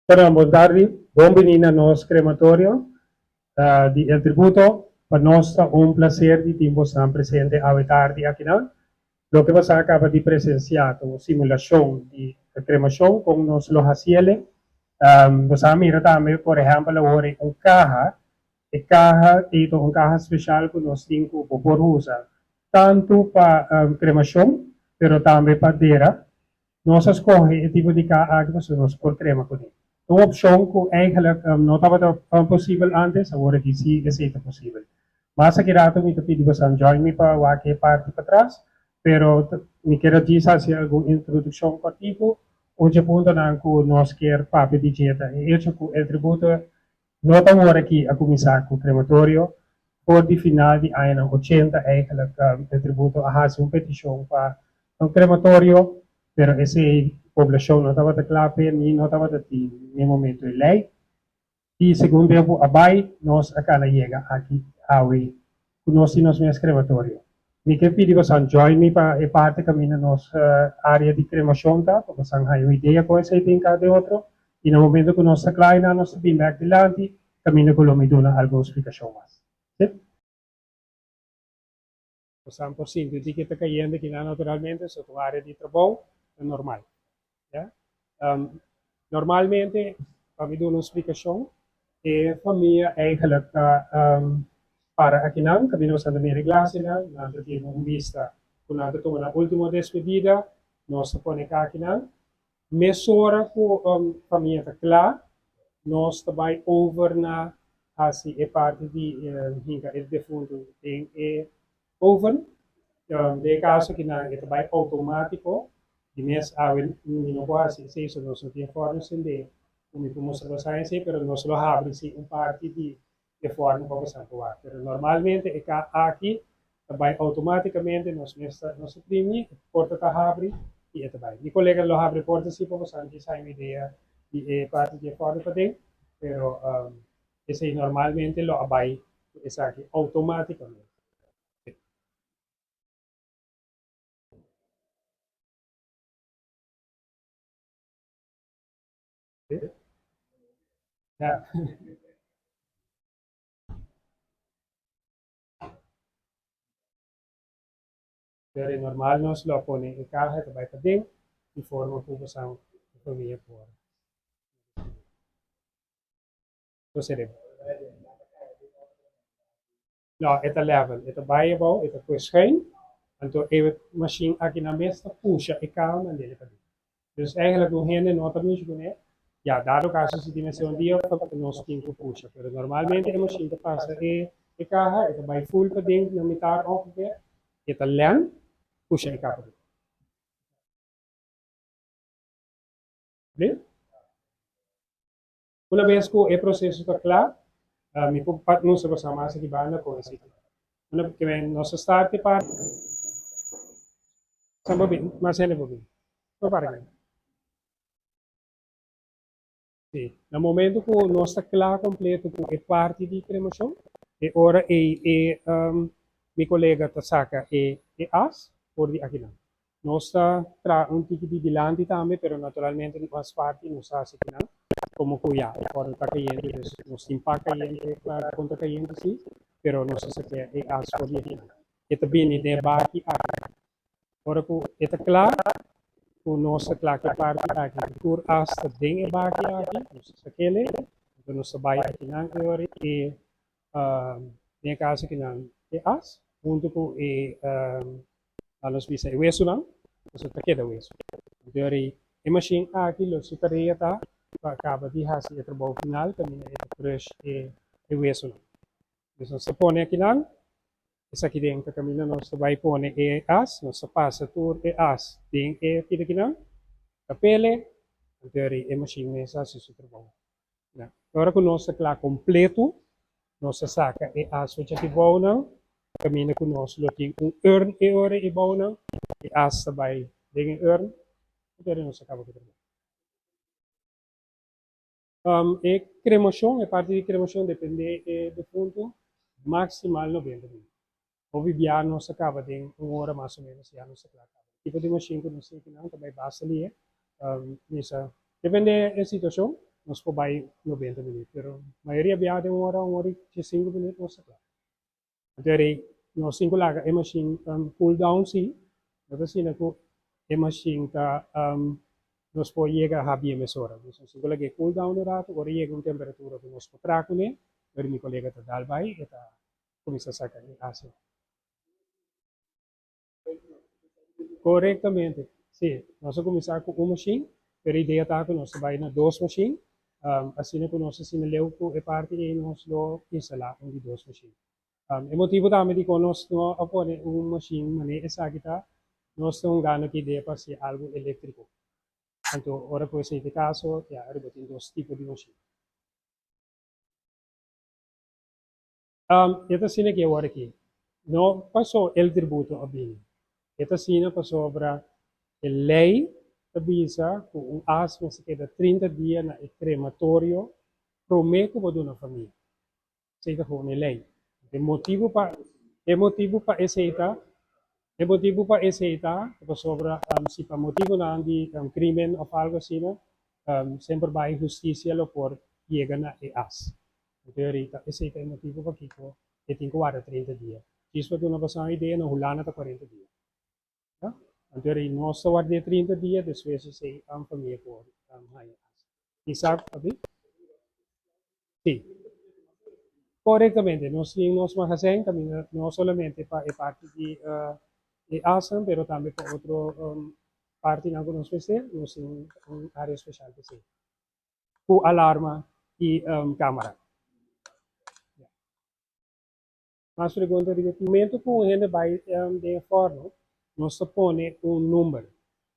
Bueno, bon tardi. Bon bini na nos krematorio di El Tributo. Pa nos ta un plaser di tin bosnan presente awe tardi akinan. Loke boso a kaba di presensiá ta un simulashon di kremashon kon nos lo hasiele. Boso a mira tambe por ehèmpel awor e un kaha. E kaha ei ta un kaha speshal ku nos tin ku bo por usa tantu pa kremashon pero tambe pa dera. Nos a skohe e tipo di kaha aki pasobra nos por krema kuné. Ta un opshon ku eigentlik no tabata posibel ántes, awor aki sí esei ta posibel. Mas aki rato mi ta pidi bosan join mi pa wak e parti patras, pero mi kier a djis hasi algun introdukshon kòrtiku. Un dje puntonan ku nos kier papia di dje ta e echo ku El Tributo no ta awor aki a kuminsá ku krematorio. For di final di añanan ochenta eigentlik El Tributo a hasi un petishon pa un krematorio, pero esei poblashon no tabata kla p'e ni no tabata tin n'e momento e lei. I segun tempu a bai, nos a kana yega aki awe ku nos tin nos mes krematorio. Mi ke pidi bosan join mi pa e parti kaminda nos área di kremashon ta, pa bosan haña un idea kon esei tin ka den otro. I na momento ku nos ta kla einan nos ta bin bèk dilanti kaminda ku lo mi duna algun splikashon mas. Sí. Bosan por sinti un tiki ta kayente kinan naturalmente, so ta un área di trabou, ta normal. Ya. Normalmente, pa mi duna un splikashon, e famia eigenlijk ta para akinan, kaminda bosan ta mira e glasinan, nan ta tin un bista ku nan ta tuma nan ultimo despedida, nos ta pone kakinan. Mesora ku famia ta kla, nos ta bai over na hasi e parti di hinka e defuntu den e oven. Den e kaso kinan e ta bai outomátiko, di mes awe mi no por hasi esei, so nos no tin fòrnu sendé. Ku mi por mustra boso esei, pero nos lo habri si un parti di e fòrnu pa boso por wak. Pero normalmente e kaha aki ta bai outomátikamente, nos mes ta nos ta primi, e porta ta habri i e ta bai. Mi kolega lo habri e porta si pa boso djis haña un idea di e parti di e fòrnu paden, pero esei normalmente lo a bai ku esaki outomátikamente. Ja. Pero e normal nos lo pone e caha ta bai paden di forma cu bosan famia por procede. No, e ta level. E ta bai abou, e ta kue schuin. Anto e machine aki nan mes ta pusha e kaha mand'e paden. Dus eigenlijk un hende no ta mishi kuné. Ya, dado caso si tin mester un dia nos tin ku pusha. Pero normalmente e machine ta pasa e e kaha, e ta bai full paden na mitar ongeveer, e ta lèn, pusha e kaha paden. Bien? Una bes ku e proseso ta kla, mi por mustra boso mas aki banda kon esei ta. Una ke nos a start e parti. San por bin, mas hende por bin. Por para aki. Si, na momento ku nos ta kla kompleto ku e parti di kremashon, e ora ei e mi kolega ta saka e e as for di akinan. Nos ta traha un tiki di dilanti tambe, pero naturalmente mas parti nos ta hasi kinan, como cu ya e forno ta cayente, dus nos tin pa cayente, con ta cayente si, pero nos ta saca e as for di akinan. E ta bini den e baki aki. Ora cu e ta cla, cu nos ta cla cu e parti aki, cu tur as ta den e baki aki, nos ta saquele, enton nos ta bay akinan e ora e Den e kaso kinan e as huntu ku e laat nos bisa e wesunan, pasobra ta keda wesu. Anto e e mashin aki lo su tarea ta pa kaba di hasi e trabou final kaminda e ta crush e e wesunan. Dus nos ta pone akinan, esaki den ta kaminda nos ta bai pone e as, nos ta pasa tur e as den e pida kinan, ta pele, anto e mashin mes a hasi su trabou. Ora ku nos ta kla kompletu, nos ta saka e as fecha di bounan, kaminda ku nos lo tin un urn e ora e bounan, e as ta bai den e urn, i ora nos ta kaba ku trabou. E kremashon, e parti di kremashon depende e defuntu, maksimal 90 minüt. Hopi bia nos a kaba den un ora mas o menos ya nos a kla kaba. Tipo di mashin ku nos tin akinan ta bai basta lihe. Misa depende e situashon nos por bai 90 minüt pero mayoria bia den un ora, un ora i 15 minüt nos ta kla. Anto eri nos tin ku laga e mashin cool down si, no ta asina ku e mashin ta nos por yega habie mesora. Nos tin ku lag'é cool down un ratu ora yega un temperatura ku nos por traha kuné, ori mi kolega ta dal bai e ta Cuminsa saca e asia. Corectamente. Si, nos a cuminsa cu un machine, pero e idea ta cu nos ta bay na dos machine, asina cu nos asina leu cu e parti ey nos lo instala un di dos machine. E motibo tambe dicon nos no a pone un machine manera esaki ta, nos ta hungando cu e idea pa haci algo electrico. Anto ora cu esey ta e caso, ya ariba tin dos tipo di machine. E ta asina ki awor aki. No paso el tributo a bini. E ta asina pasobra e lei ta bisa ku un as mester keda 30 dia na e krematorio promé ku bo duna famia. Esei ta gewoon e lei. E motibu pa e motibu pa esei ta e motibu pa esei ta pasobra si pa motibunan di krimen òf algu asina semper bai hustisia lo por yega na e as. Anto ahorita esei ta e motibu pakiko e tin ku warda 30 dia. Djis pa duna boso un idea, na Hulanda ta 40 dia. Ya? Anto ahorita nos ta ward'é 30 dia, despues esei famia por haña as. Isaac, abi? Sí. Korektamente, nos tin nos magazijn kaminda no solamente pa e parti di e asnan, pero tambe pa otro partinan ku nos mester, nos tin un área spesial pa esei. Ku alarma i kamara. Mas pregunta riba e momento ku un hende bai den e fòrno, nos ta pone un number.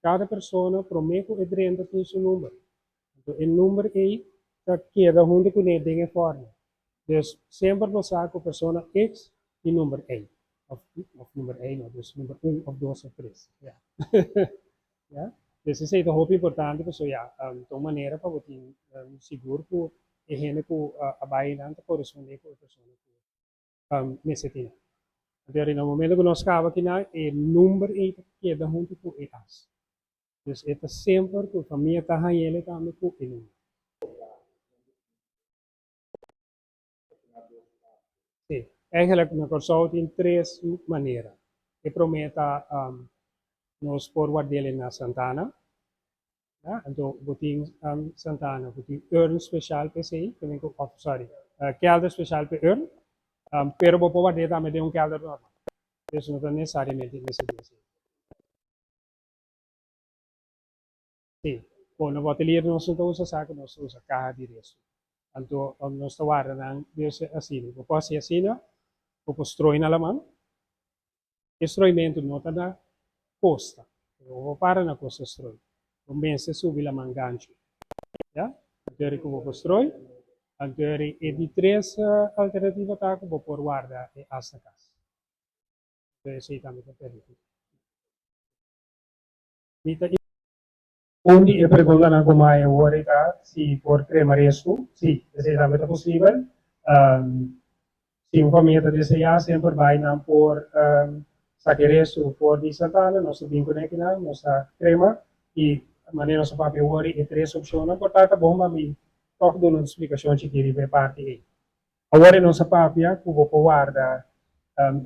Kada persona promé ku e drenta tin su number. Anto e number ei ta keda huntu kuné den e fòrnu. Dus semper bo sa ku persona X di number ei òf òf number ei no, dus number un òf dos òf tres. Ya. Ya. Dus esei ta hopi importante pasobra ya, ta un manera pa bo tin sigur ku e hende ku a bai einan ta korespondé ku e persona ku mester tin. Anto na momento ku nos kaba kinan e number ei ta keda huntu ku e as. Dus e ta semper ku famia ta hañ'ele tambe ku e number. Sí, eigenlijk na Kòrsou tin tres manera. E promé ta nos por ward'ele na Santana. Ya, anto bo tin Santana, bo tin urn spesial pa esei, òf sorry, kèlder spesial pa e urn, pero bo por ward'é tambe den un kèlder normal. Dus no ta nesesariamente mester di esei. Sí, bon, na botelier nos no ta usa saco, nos ta usa caha di resto. Anto nos ta warda nan dus asina. Bo por haci asina, bo por strooi na laman. E strooimentu no ta na costa, bo por para na costa strooi. Bo mester subi laman ganchu, ya. Anto eri cu bo por strooi. Anto eri e di tres alternativa ta cu bo por warda e as na cas. Anto esey tambe ta permiti. Mi ta Un di e preguntanan ku mai awor e ta si por krema restu. Sí, esei tambe ta posibel. Si un famia ta deseá semper bai nan por saka e restu for di Santana, nos ta bin kuné kinan, nos ta krema i manera nos a papia awor e tres opshonnan por ta ta bon pa mi tòg duna un splikashon chikí riba e parti ei. Awor e nos a papia ku bo por warda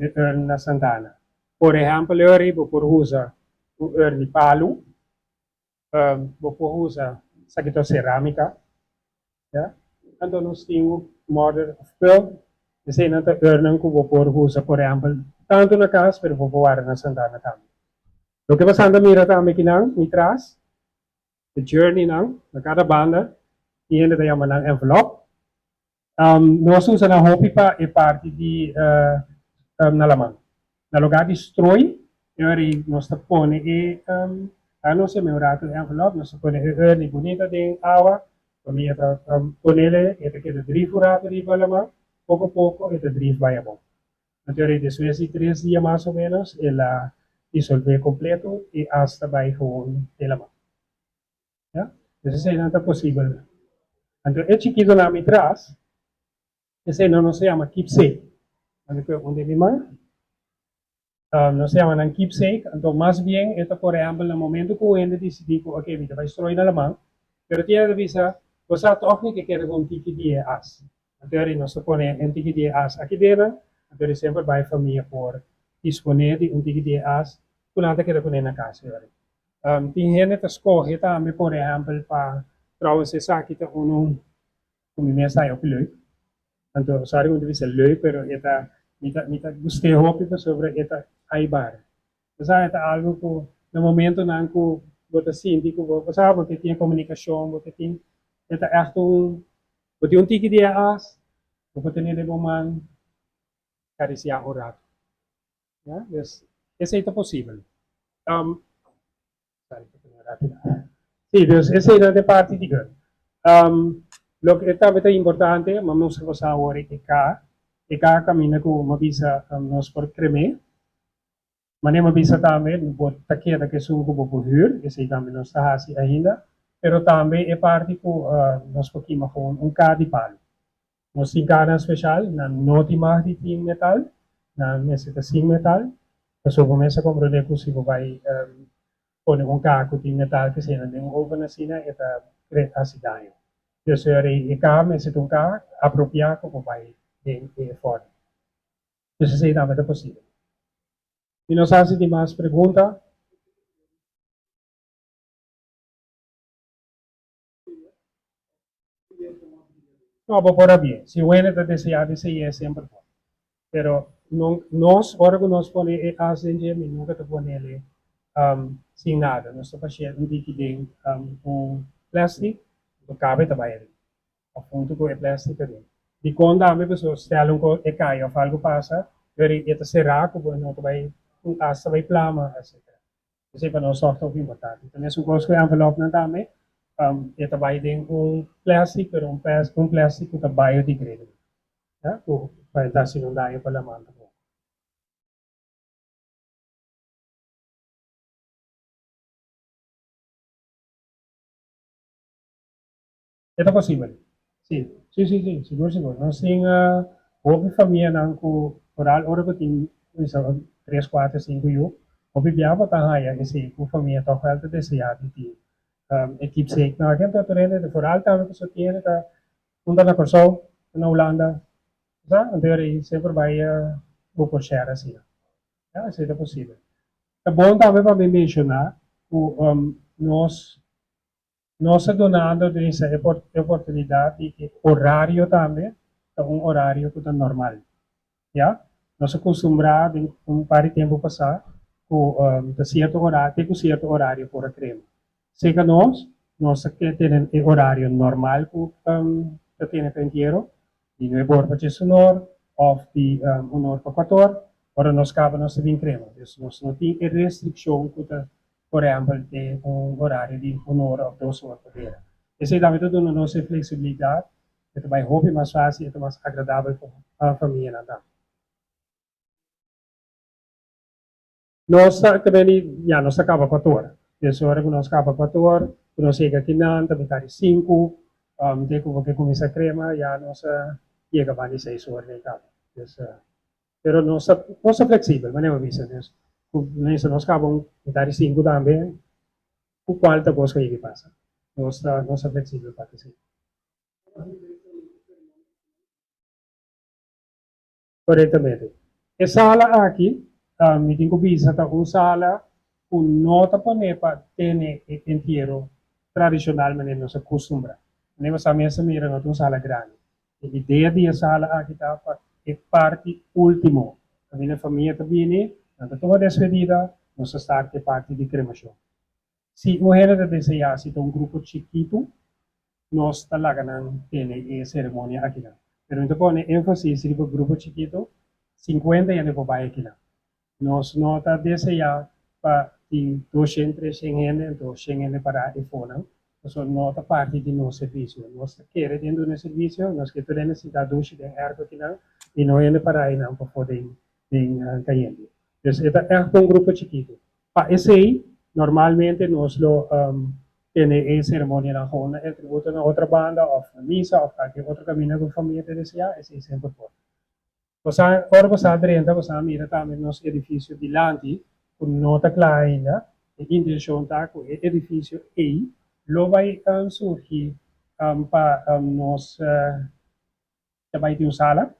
e urn na Santana. Por ehèmpel eur bo por usa un urn di palu, bo por usa esaki ta serámika, ya. Anto nos tin un mother of pearl, eseinan ta urnnan ku bo por usa por ehèmpel tantu na kas pero bo por warda na Santana tambe. Loke bo santa mira tambe kinan mi tras e journeynan na kada banda tin hende ta yama nan envelop. Nos usa nan hopi pa e parti di na laman. Na lugar di strooi, e ora ei nos ta pone e, a nos yama e un rato e envelop, nos ta pone e urni bunita den awa, famia ta ponele, e ta keda drif un rato riba laman, poko poko e ta drif bai abou. Anto ora ei despues di tres dia mas o menos el a disolve kompleto i asta bai gewoon den laman. Ya, dus eseinan ta posibel. Anto e chikitonan mi tras, eseinan nos ta yama keepsake. Manda ku e un den mi man. Nos ta yama nan keepsake, anto mas bien e ta por ehèmpel na momento ku un hende disidí ku oke mi ta bai stroi na laman, pero tin hende ta bisa bo sa tòg mi ke keda ku un tiki di e as. Anto eri nos ta pone un tiki di e as aki dena, anto eri semper bai famia por disponé di un tiki di e as ku nan ta keda kuné na kas eri. Tin hende ta skohe tambe por ehèmpel pa trouwens esaki ta unu ku mi mes ta haña hopi leuk. Anto sorry ku mi ta bisa leuk pero e ta mi ta mi ta gust'é hopi pasobra e ta aibar. Bo sa e ta algu ku na momentonan ku bo ta sinti ku bo bo sa bo ke tin e komunikashon bo ke tin e ta ègt un bo tin un tiki di e as bo por tene den bo man karisiá un ratu. Ya, dus esei ta posibel. Um, sorry, ta pone rápido. Sí, dus esei ta de parti di gun. Um, loke tambe ta importante, ma nos a pasá awor e ka, e ka kaminda ku mi a bisa um, nos por krem'é. Manera mi a bisa tambe, bo ta keda ku esun ku bo por hür, esei tambe nos ta hasi ainda, pero tambe e parti ku uh, nos por kima gewoon un ka di palu. Nos tin kanan speshal, nan no tin mag di tin metal, nan mester ta sin metal, pasobra bo mes a komprondé ku si bo bai pone un kaha ku tin metal keseinan den un oven asina e ta hasi daño. Dus e kaha mester ta un kaha apropiá ku bo bai den e fòrnu. Dus esei tambe ta posibel. Si nos hasi di mas pregunta. No, bo por a bien. Si wende ta deseá dese'é semper por. Pero no, nos, ora ku nos pone e as den dje, mi nunka ta ponele sin nada. Nos ta pash'é un tiki den un plastic, bo kabe ta bai aden. Òf huntu ku e plastic aden. Dikon tambe? Pasobra stel un kos e kai òf algu pasa, pero e ta será ku bo no ta bai, un as ta bai plama, etcetera. Esei pa nos tòg ta hopi importante. Ta mesun kos ku e envelopnan tambe. E ta bai den un plastic, pero un un plastic ku ta biodegradable. Ya, ku pa e ta hasi un daño pa laman tampoco. E ta posibel. Sí, sí, sí, sí, sigur, sigur. Nos tin hopi famianan ku foral ora ku tin kuminsá tres, kuater, sinku yu, hopi biaha bo ta haña esei ku famia tòg wèl ta deseá di tin e keepsake nan. Aki anto tur hende ta foral tambe pasobra tin hende ta un ta na Kòrsou, un na Hulanda, bo sa? Anto e semper bai bo por share asina. Ya, esei ta posibel. Ta bon tambe pa mi menshoná ku nos Nos ta dunando Drisa e oportunidad di e horario tambe ta un horario cu ta normal. Ya? Nos a custumbra den un par di tempo pasa cu ta cierto horario, te cu cierto horario por a crema. Seca nos, nos ta ke tene e horario normal cu ta tene pa entiero, di nuebe or pa djes un or of di un or pa cuator, ora nos caba nos ta bin crema. Dus nos no tin e restriccion cu ta Por ehèmpel, den un horario di un ora òf dos ora pa bera. Esei tambe ta duna nos e fleksibilidat, e ta bai hopi mas fásil i e ta mas agradabel pa famianan tambe. Nos ta kende di, ya, nos ta kaba kuater ora. Des ora ku nos kaba kuater ora, ku nos yega akinan ta mitad di sinku, te ku bo ke kuminsá krema ya nos a yega banda di seis ora den kaba. Des. Pero nos ta nos ta fleksibel, manera bo bisa dus ku mester nos kaba un mitad di sinku tambe ku kual ta kos ku a yega pasa. Nos ta nos ta fleksibel pa esei. Korektamente. E sala aki mi tin ku bisa ta un sala ku no ta pone pa tene e entiero tradishonal manera nos a kustumbrá. Manera bo sa mester mira no ta un sala grandi. E idea di e sala aki ta pa e parti ultimo, kaminda e famia ta bini, nan ta tuma despedida, nos ta start e parti di kremashon. Si un hende ta deseá, si ta un grupo chikitu, nos ta laga nan tene e seremonia akinan. Pero mi ta pone énfasis riba grupo chikitu, sinkuenta hende por bai akinan. Nos no ta deseá pa tin doshen, treshen hende, anto shen hende pará efonan, pasobra no ta parti di nos servisio. Nos ta kere den duna e servisio, nos ke tur hende sintá dushi den èrko akinan i no hende pará einan pafó den den kayente. Dus e ta ègt un grupo chikitu. Pa esei, normalmente nos lo tene e seremonianan gewoon na El Tributo na otra banda òf na misa òf kalke otro kaminda ku famia ta deseá, esei semper por. Bo sa, ora bo sa drenta, bo sa mira tambe nos edifisio dilanti ku no ta kla ainda. E intenshon ta ku e edifisio ei lo bai surgi pa nos ta bai tin un sala.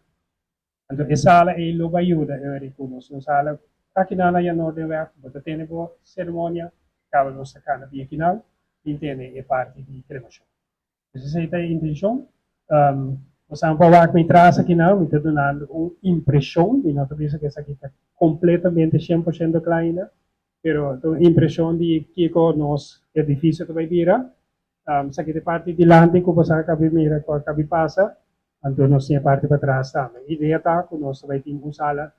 Anto e sala ei lo bai yuda e ora ku nos tin un sala akinan na Janoordenweg, bo ta tene bo seremonia, kaba nos ta kana bia kinan bin tene e parti di kremashon. Pues esei ta e intencion. Bo sa pa wak mi tras akinan, mi ta dunando un impresion, mi no ta bisa ku esaki ta completamente 100% kla ainda, pero ta un impresion di kiko nos edificio ta bai bira. Esaki ta e parti dilanti ku bo sa kabi mira ku a kabi pasa, anto nos tin e parti patras tambe. Idea ta ku nos ta bai tin un sala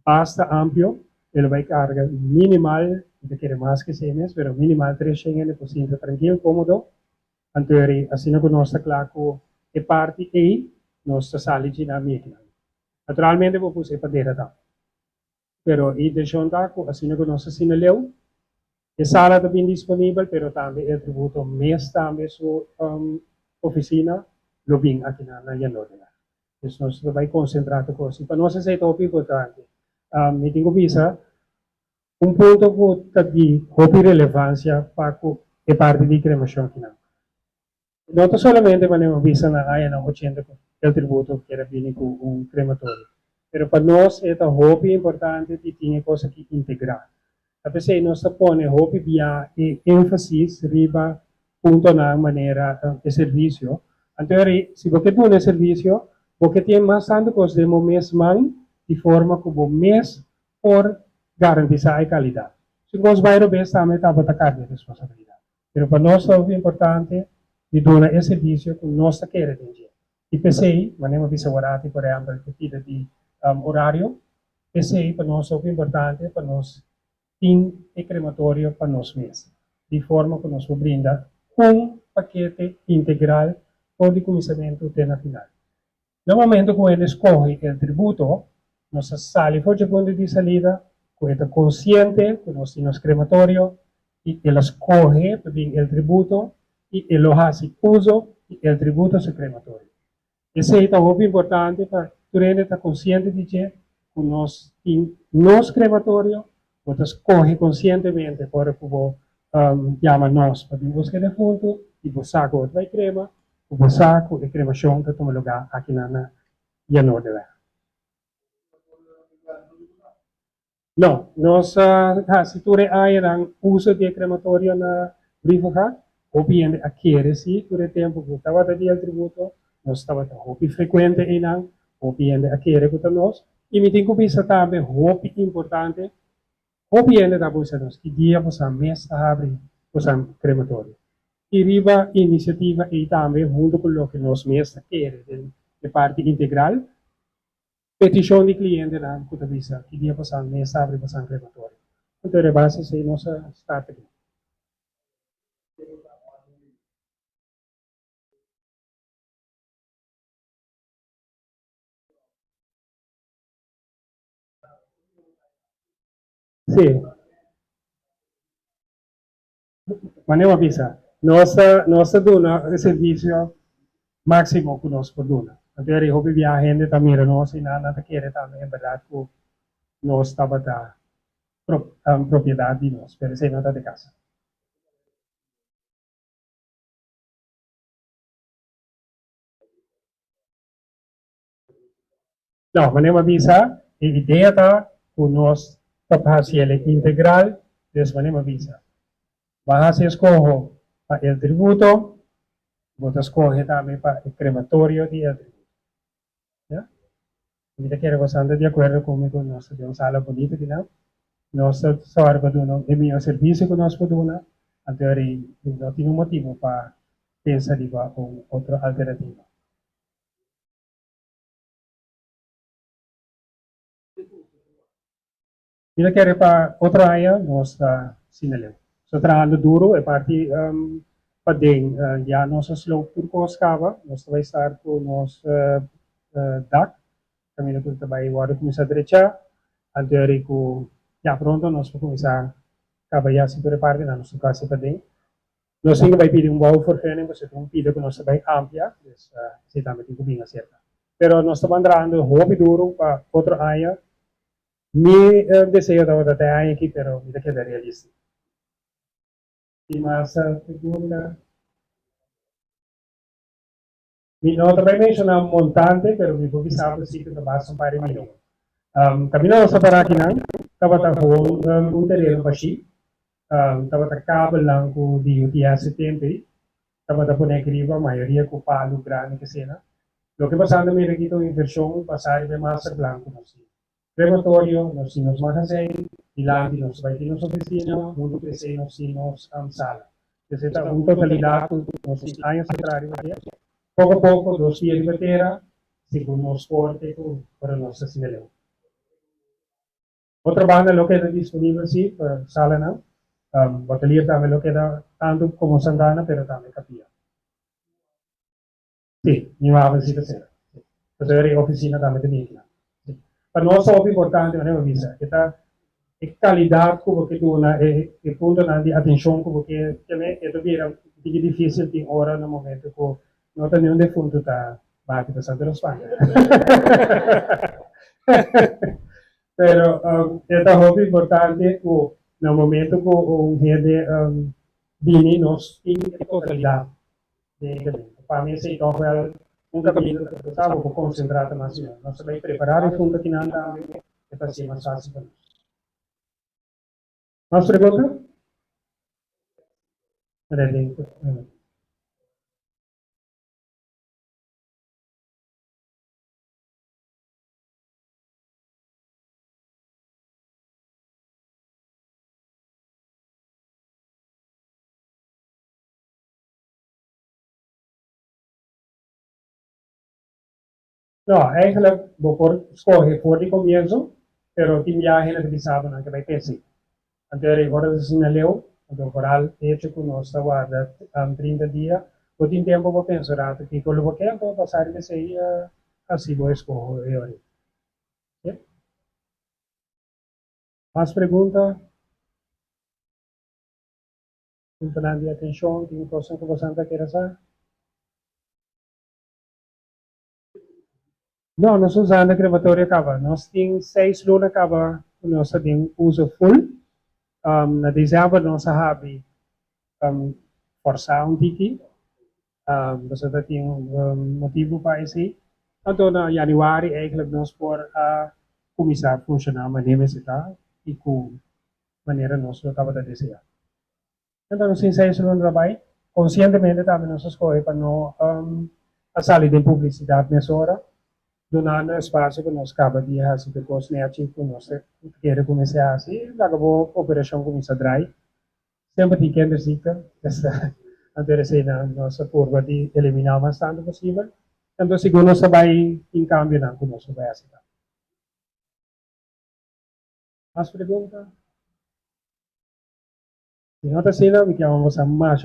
basta amplio, e lo bai karga minimal, mi ta kere mas ku esei mes, pero minimal 300 hende por sinta trankil, komodo. Anto eri asina ku nos ta kla ku e parti ei, nos ta sali djina mieknan. Naturalmente bo puse e padera tambe. Pero e intenshon ta ku asina ku nos asina leu, e sala ta bin disponibel, pero tambe El Tributo mes tambe su ofisina lo bin akinan na Janodeweg. Dus nos ta bai konsentrá tur kos. I pa nos esei ta hopi importante. Mi tin ku bisa Un punto ku ta di hopi relevansia pa ku e parti di kremashon kinan. No ta solamente manera bo bisa na añanan ochenta ku El Tributo kier a bini ku un krematorio, pero pa nos e ta hopi importante di tin e kos aki integrá. Ta p'esei nos ta pone hopi bia e énfasis riba puntonan manera e servisio. Anto eri si bo ke duna e servisio, bo ke tin mas tantu kos den bo mes man di forma ku bo mes por garantisá e kalidat. Si nos bai robes tambe tabata karga e responsabilidat. Pero pa nos ta hopi importante di duna e servisio ku nos ta kere den dje. I p'esei, manera mi a bisa warati por ehèmpel ku pida di orario, p'esei pa nos ta hopi importante pa nos tin e krematorio pa nos mes, di forma ku nos por brinda un. pakete integral for di kuminsamentu te na final. Na momento ku hende skohe El Tributo, nos ta sali for dje punto di salida ku e ta konsiente ku nos tin nos krematorio i el a skohe pa bin El Tributo i e lo hasi uso di El Tributo su krematorio. Esei ta hopi importante pa tur hende ta konsiente di dje ku nos tin nos krematorio, bo ta skohe konsientemente ora ku bo yama nos pa bin buska e defuntu i bo sa ku bo ta bai krema, ku bo sa ku e kremashon ta tuma lugá akinan na Janoordeweg. No, nos a hasi tur e añanan uso di e krematorio na Brievengat. Hopi hende a kere si tur e tempu ku tabata di El Tributo. Nos tabata hopi frekuente einan. Hopi hende a kere ku ta nos. I mi tin ku bisa tambe hopi importante, hopi hende ta buska nos ki dia boso mes ta habri boso krematorio. I riba inisiativa ei tambe huntu ku loke nos mes ta kere den e parti integral, Petishon di klientenan ku ta bisa ki dia pasan mes abri pasan krematorio. Anto e base esei nos a start aki. Sí. Manera bo a bisa, nos ta nos ta duna e servisio máksimo ku nos por duna. Anto e hopi biaha hende ta mira nos i nan nan ta kere tambe en bèrdat ku nos tabata propiedat di nos, pero esei no ta de kaso. No, manera bo a bisa, e idea ta ku nos ta hasi el integral, dus manera bo a bisa, bo a hasi eskoho pa El Tributo, bo ta skohe tambe pa e krematorio di El Tributo. Ya? Mi ta kere boso anda di akuerdo ku mi ku nos ta den un sala bunito kinan. Nos ta sòru pa duna e mihó servisio ku nos por duna, anto eri no tin un motibu pa pensa riba un otro alternativa. Mi ta kere pa otro aña nos ta sina leu. Nos ta trahando duro e parti paden ya nos a sloop tur kos kaba. Nos ta bai start ku nos dak kaminda ku ta bai wòrdu kuminsá drechá. Anto eri ku ya pronto nos por kuminsá kaba ya si tur e partinan nos ta hasi paden. Nos tin ku bai pidi un bouwvergunning pasobra ta un pida ku nos ta bai amplia, dus esei tambe tin ku bin aserka. Pero nos ta trahando hopi duru pa otro aña. Mi deseo tabata ta e aña aki, pero mi ta keda realista. Tin mas pregunta? Mi no ta bai menshoná montante, pero mi por bisa bo si ku ta basta un par di mion. Kaminda nos ta pará akinan tabata gewoon un tereno bashí. Tabata kabelnan ku di UTS e tempu ei tabata pone aki riba, mayoria ku palu grandi kesena. Loke pasando mira aki ta un invershon basá riba e masterplan ku nos tin. Krematorio, nos tin nos magazijn, dilanti nos ta bai tin nos ofisina, huntu ku esei nos tin nos sala. Esei ta un totalidat ku nos tin años ta traha riba dje. Poko poko dos pia riba tera, segun nos forte ku ora nos ta sinta leu. Otro banda lo keda disponibel si pa salanan. Botelier tambe lo keda tantu komo Santana pero tambe Kapia. Sí, mi mama si ta sera. Sí. Pasobra e oficina tambe ta bin kla. Sí. Pa nos ta hopi importante, manera bo bisa, e ta e calidad cu bo ke duna, e e puntonan di atencion cu bo ke tene, e ta bira un tiki dificil tin ora na momento cu no ta niun defunto ta bati pa Santa Rospanga. Pero e ta hopi importante cu na momento cu un hende bini nos tin e totalidad den e caminda. Pa mi esey toch wel un caminda cu ta sa bo por concentra ta mas mihor. Nos ta bay prepara difunto kinan tambe e ta haci mas facil pa nos. Mas pregunta? No, eigenlijk bo por scoge for di comienzo, pero tin biahe nan ta bisa bo nan ke bai pensi. Anto e ora ta asina leu. Anto vooral hecho ku nos ta warda 30 dia, bo tin tempu pa pensa ratu kiko lo bo ke, anto basá riba esei hasi bo eskoho e ora ei. Mas pregunta? Puntonan di atenshon, tin kosnan ku boso ta kere sa? No, nos usando krematorio kaba. Nos tin 6 luna kaba ku nos ta den uso full. Na desèmber nos a habri forsá un tiki. Pasobra tin un motibu pa esei. Anto na yanüari eigenlijk nos por a kuminsá funshoná manera mester ta i ku manera nos lo tabata deseá. Anto nos tin 6 luna trabou. Konsientemente tambe nos a skohe pa no a sali den publisidat mesora, dunando espasio ku nos kaba di hasi e kos nèchi ku nos ke kuminsá hasi, laga bo operashon kuminsá drai. Semper tin kinderziekte, anto esei nos a purba di eliminá mas tantu posibel. Anto sigur nos bai tin kambionan ku nos bai hasi. Mas pregunta? Si no ta asina, mi ke yama boso masha.